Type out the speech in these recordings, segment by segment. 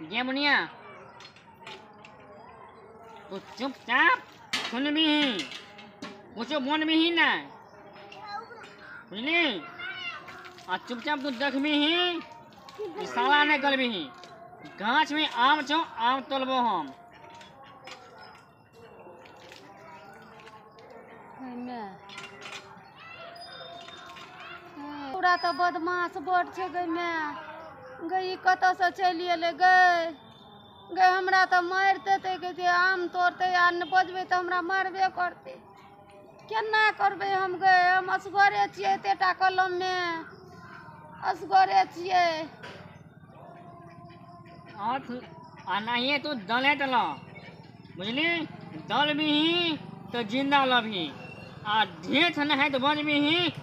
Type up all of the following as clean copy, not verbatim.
गे मुनिया तू चुपचाप सुनबी कुछो बोलबी ना, बुझली? आ चुपचाप तू देखबी साला नहीं करबी। गाछ में आम छो, आम तोलबो हम। पूरा तो बदमाश बड़ छै गै माय। गै ई कतऽसँ चलि एलै गै? गै हमरा तऽ मारि देतै गै, जे आम तोड़तै आ नहि बजबै तऽ हमरा मारबे करतै। केना करबै हम गै? हम असगरे छियै, एतेटा कलममे असगरे छियै। आ नहिए तू दले दल, बुझली? दलबी तऽ जिंदा लबही, आ ढेठ नहीं तो बजबी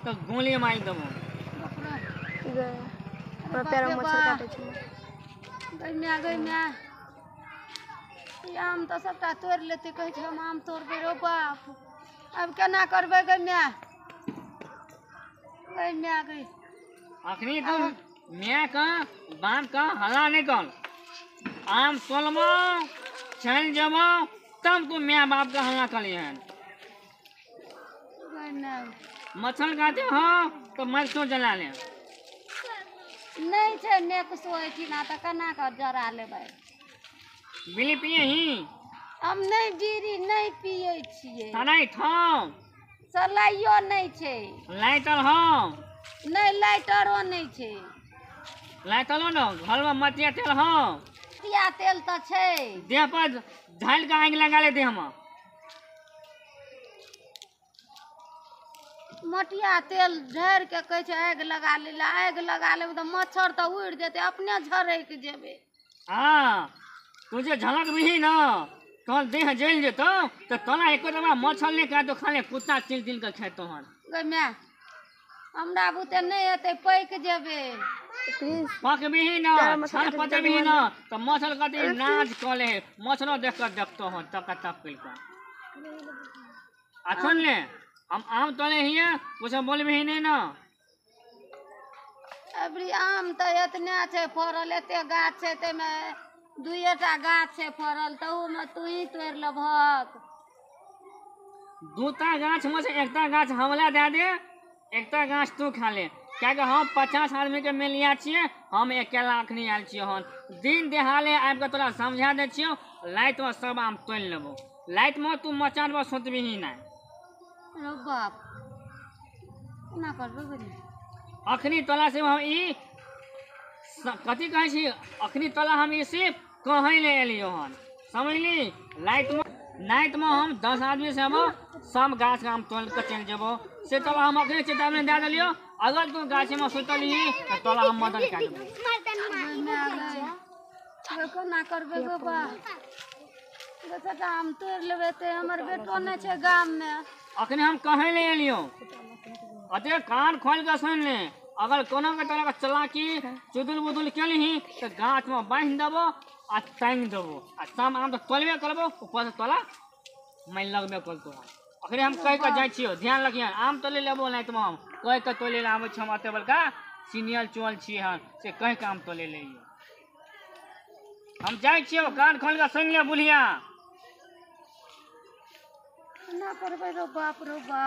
तऽ गोली मारि देबो। गै माय गै माय, ई आम तऽ सबटा तोड़ि लेतै। कहै छै हम आम तोड़बै। रौ बाप, आब केना करबै गै माय? गै माय गै, अखनी तू my के बाप के हल्ला नहीं कर। आम तोलबो चलि जेबो तब तू my बाप के हल्ला करिहन। मच्छर काटे हो तो मच्छर जला ले। नहीं छै नेकसो एहिठिना तऽ केना कऽ जरा लेबै? बीड़ी पिए ही? हम नहि बीड़ी नहि पियै छियै। सलाई थौ? सलाइयो नहि छै। लाइटर हौ? नहि, लाइटरो नहि छै। लाइटरो न? घरमे मटिया तेल हौ? मटिया तेल तऽ छै। देह पर ढालि कऽ आगि लगा ले देहमे। मटिया तेल ढारि के कहै छै आगि लगा लै लए। आगि लगा लेबै तऽ मच्छर तऽ उड़ि जेतै, अपने झरकि जेबै। हाँ, तू जे झलकबिही न तोहर देह जलि जेतौ, तऽ तोरा एको दबा मच्छर नहि काटतौ, खाली कुत्ता चिल चिल कऽ खेतौ हन। गै माय, हमरा बुते नहि हेतै, पकि जेबै। पकबिही न, छल पचबिही न तऽ मच्छर कथी नाच कऽ ले, मच्छरो देख कऽ देखतौ हन टका टक करि कऽ। आ सुन ले, हम आम तोड़े हियै, कुछो बोलबिही नहि न। अबरी आम तऽ एतने छै फड़ल, एते गाछ छै ताहिमे दुइएटा गाछ छै फड़ल, तहूमे तूही तोड़ि लेबहक। दूटा गाछ मे से एकटा गाछ हमरा दए दे, एकटा गाछ तू खा ले। कियाकि हम 50 आदमी के मेलिया छियै, हम अकेला अखनी आयल छियै हन। दिन देहाले आबि कऽ तोरा समझा दै छियौ, रातिमे सब आम तोड़ि लेबौ। रातिमे तू मचान पर सुतबिही नहि। रौ बाप, केना करबै गै? अखनी तोरा से हम ई कथी कहै छी, अखनी तोरा हम ई सिर्फ कहै लए एलियौ हन, समझली? रातिमे हम 10 आदमी से अबो, सब गाछ आम तोड़ि कऽ चलि जेबो। से तोरा हम अखने चेतावनी दए देलियौ। अगर तू गाछमे सुतलही तऽ तोरा हम मदद कए देबौ। केना करबै गो बा? सबटा आम तोड़ि लेबै तऽ हमर बेटो नहि छै गाममे। अखने हम कहै लए एलियौ, अते कान खोलि कऽ सुनि ले। अगर कोनो के तरह के चलाकी चुदुल बुदुल केलही तऽ गाछमे बान्हि देबो आ टाँगि देबो, आ सब आम तऽ तोड़बे करबो, ऊपर से तोरा मारि लगबे करतौ। अखने हम कहि कऽ जाइ छियौ, ध्यान रखिहन। आम तोड़ै लए एबो रातिमे, हम कहि कऽ तोड़ै लए आबै छियौ। हम एते बड़का सीनियर चोल छियै हन, से कहि कऽ आम तोड़ै लए अइयौ। हम जाइ छियौ, कान खोलि कऽ सुनि ले बुढ़िया। केना करबै रौ बाप, रौ बा,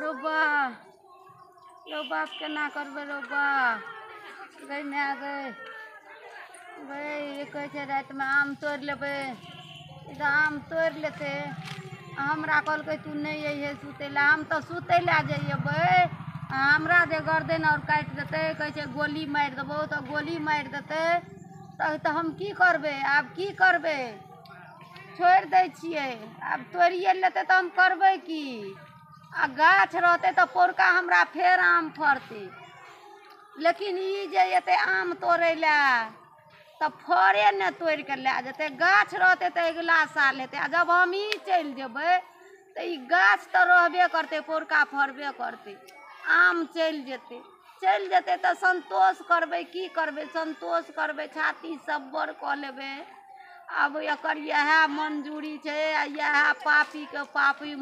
रौ बा, रौ बाप, केना करबै रौ बा? गै माय गै, गै कहै छै रातिमे आम तोड़ि लेबै, ई तऽ आम तोड़ि लेतै। हमरा कहलकै तू नहि अइहे सुतै लए, हम तऽ सुतै लए जइएबै, आ हमरा जे गर्दन आओर काटि देतै। कहै छै गोली मारि देबौ तऽ गोली मारि देतै, तऽ हम की करबै? आब की करबै? छोड़ि दै छियै, आब तोड़िए लेतै तऽ हम करबै की? आ गाछ रहतै तऽ पौरका हमरा फेर आम फड़तै। लेकिन ई जे एतै आम तोड़ै लए तऽ फड़े नहि तोड़ि कऽ लए जेतै। गाछ रहतै तऽ अगिला साल हेतै। आ जब हम ई चलि जेबै तऽ ई गाछ तऽ रहबे करतै, पौरका फड़बे करतै, आम चलि जेतै। चलि जेतै तऽ संतोष करबै, की करबै? संतोष करबै, छाती सब्बर कऽ लेबै। आब एकर इएह मंजूरी छै आ इएह पापीके पापी।